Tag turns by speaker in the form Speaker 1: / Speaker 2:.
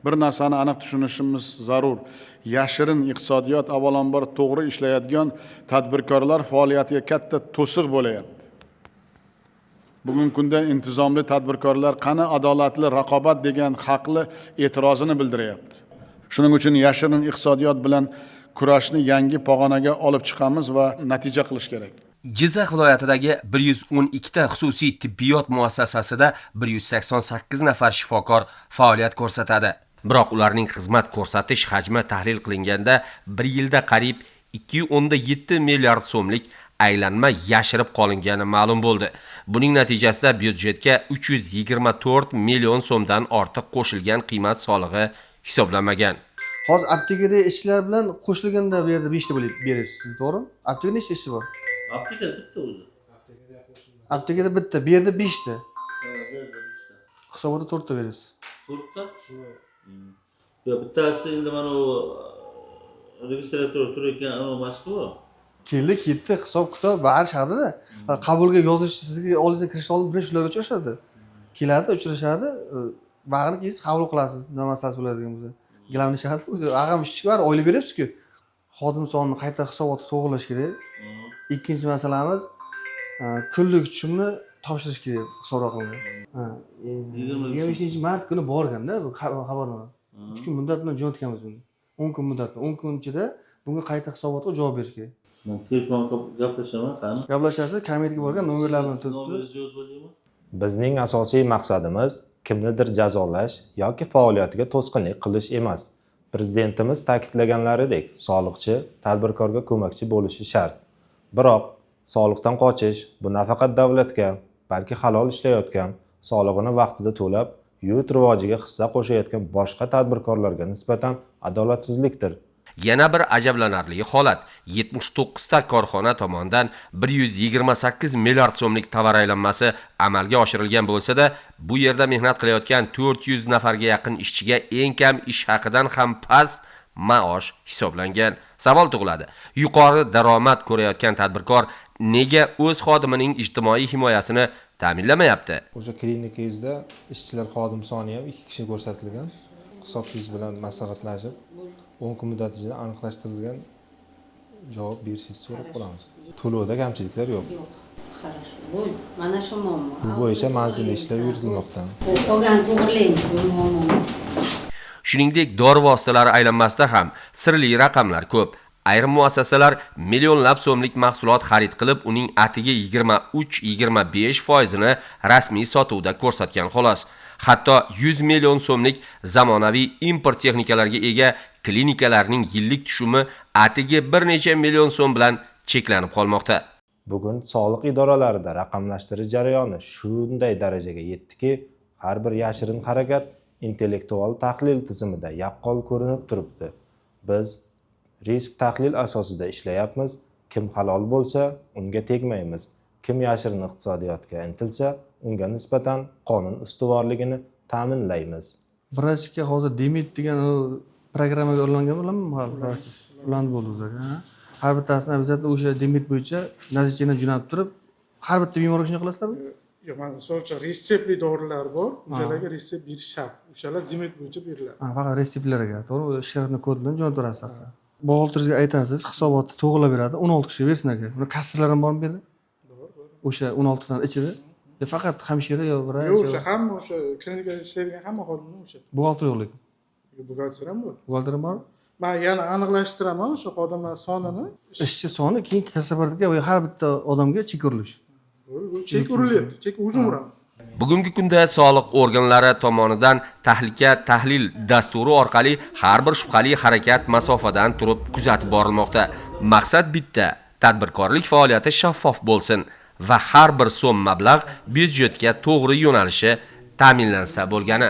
Speaker 1: Bir narsani aniq tushunishimiz zarur. Yashirin iqtisodiyot avvalambor to'g'ri ishlayotgan tadbirkorlar faoliyatiga katta to'siq bo'layapti. Bugungi kunda intizomli tadbirkorlar qani adolatli raqobat degan haqli e'tirozini bildiryapti. Shuning uchun yashirin iqtisodiyot bilan kurashni yangi pog'onaga olib chiqamiz va natija qilish kerak.
Speaker 2: Jizzax viloyatidagi 112 ta xususiy tibbiyot muassasasida 188 nafar shifokor faoliyat ko'rsatadi. Biroq ularning xizmat ko'rsatish hajmi tahlil qilinganda bir yilda qariyb 2,7 milliard so'mlik aylanma yashirib qolingani ma'lum bo'ldi. Buning natijasida byudjetga 324 million so'mdan ortiq qo'shilgan qiymat solig'i hisoblanmagan.
Speaker 3: Hozir aptekada ishchilar bilan qo'shilganda bu yerda beshta bo'lib beryapsiz, to'g'rimi? Aptekada nechta ishchi bor?
Speaker 4: Aptekada bitta o'zi.
Speaker 3: Aptekada bitta, bu yerda beshta.
Speaker 4: Ha, bu yerda bitta.
Speaker 3: Hisobotda to'rtta beryapsiz.
Speaker 4: To'rtta? Yo, bittasi endi mana u registrator turayotgan anavi emasku.
Speaker 3: Keldi, ketdi, hisob kitob bari shardida. Qabulga yozilish, sizga oldingizga kirishdan oldin birinchi shularga uchrashadi. Keladi, uchrashadi, bag'rini keyin qabul qilasiz, nima masalasi bo'ladigan bo'lsa. Главный shart o'zi ag'am ishchi bor, oylik beryapsiz-ku. Xodim sonini qayta hisobotni to'g'irlash kerak. Ikkinchi masalamiz, kunlik tushumni topshirish kerak hisob raqamga. Ha, 25-mart kuni borganda bu xabarnoma. 3 kun muddat bilan jo'natganmiz buni. 10 kun muddat. 10 kun ichida bunga qayta hisobotga javob berish kerak.
Speaker 4: Man telefon qilib gaplashaman, qani?
Speaker 3: Gaplashasiz, kabinetga borgan nomerlar bilan turibdi.
Speaker 4: Nomeringizni yozib olaymi?
Speaker 5: Bizning asosiy maqsadimiz kimnidir jazolash yoki faoliyatiga to'sqinlik qilish emas. Prezidentimiz ta'kidlaganlaridek, soliqchi tadbirkorga ko'makchi bo'lishi shart. Biroq soliqdan qochish bu nafaqat davlatga, balki halol ishlayotgan, solig'ini vaqtida to'lab, yurt rivojiga hissa qo'shayotgan boshqa tadbirkorlarga nisbatan adolatsizlikdir.
Speaker 2: Yana bir ajablanarli holat: 79 ta korxona tomonidan 128 milliard so'mlik tovar aylanmasi amalga oshirilgan bo'lsa-da, bu yerda mehnat qilayotgan 400 nafarga yaqin ishchiga eng kam ish haqidan ham past maosh hisoblangan. Savol tug'iladi: yuqori daromad ko'rayotgan tadbirkor nega o'z xodimining ijtimoiy himoyasini ta'minlamayapti?
Speaker 6: O'sha klinikangizda ishchilar, xodim soni ham ikki kishi ko'rsatilgan. Hisobchingiz bilan maslahatlashib, 10 kun muddat ichida aniqlashtirilgan javob berishingizni so'rab qolamiz. To'lovda kamchiliklar yo'q.
Speaker 7: Yo'q, хорошо, bo'ldi, mana shu muammo.
Speaker 6: Bu bo'yicha manzilli ishlar yuritilmoqda.
Speaker 7: Qolganini to'g'irlaymiz, bu muammo emas.
Speaker 2: Shuningdek, dori vositalari aylanmasida ham sirli raqamlar ko'p. Ayrim muassasalar millionlab so'mlik mahsulot xarid qilib, uning atigi 23-25 foizini rasmiy sotuvda ko'rsatgan, xolos. Hatto 100 million so'mlik zamonaviy import texnikalarga ega klinikalarning yillik tushumi atigi bir necha million so'm bilan cheklanib qolmoqda.
Speaker 5: Bugun soliq idoralarida raqamlashtirish jarayoni shunday darajaga yetdiki, har bir yashirin harakat intellektual tahlil tizimida yaqqol ko'rinib turibdi. Biz risk tahlil asosida ishlayapmiz. Kim halol bo'lsa, unga tegmaymiz. Kim yashirin iqtisodiyotga intilsa, unga nisbatan qonun ustuvorligini ta'minlaymiz.
Speaker 3: Vrachga hozir Demit degan u programmaga ulangan bilanmi hali? Vrach ulandi, bo'ldi o'zi. Ha? Har bittasini обязательно o'sha Demit bo'yicha назначение jo'natib turib, har bitta bemorga shunday qilasizlarmi?
Speaker 8: Yo'q, mana misol uchun, retseptli dorilar bor, o'shalarga retsept berish shart, o'shalar Demit bo'yicha beriladi.
Speaker 3: Ha, faqat retseptlarga, to'g'rimi? Shifrli kod bilan jo'nataverasiz. Buxgalterga aytasiz, hisobotni to'g'irlab beradi, 16 kishiga bersin aka. Buni kassirlar ham bormi bu yerda?
Speaker 8: Bor, bor.
Speaker 3: O'sha 16 tani ichida? Yo, faqat hamshira yo vrach?
Speaker 8: Yo'q, o'sha hamma, o'sha klinikada ishlaydigan hamma xodimlar o'sha.
Speaker 3: Buxgalter yo'q lekin.
Speaker 8: Buxgalter ham bor.
Speaker 3: Buxgalter ham bormi?
Speaker 8: Man yana aniqlashtiraman o'sha xodimlar sonini.
Speaker 3: Ishchi soni, keyin kassapartga har bitta odamga chek urilishi.
Speaker 8: Chek urilyapti, chek o'zim uraman.
Speaker 2: Bugungi kunda soliq organlari tomonidan tahlika tahlil dasturi orqali har bir shubhali harakat masofadan turib kuzatib borilmoqda. Maqsad bitta: tadbirkorlik faoliyati shaffof bo'lsin va har bir so'm mablag' byudjetga to'g'ri yo'nalishi ta'minlansa bo'lgani.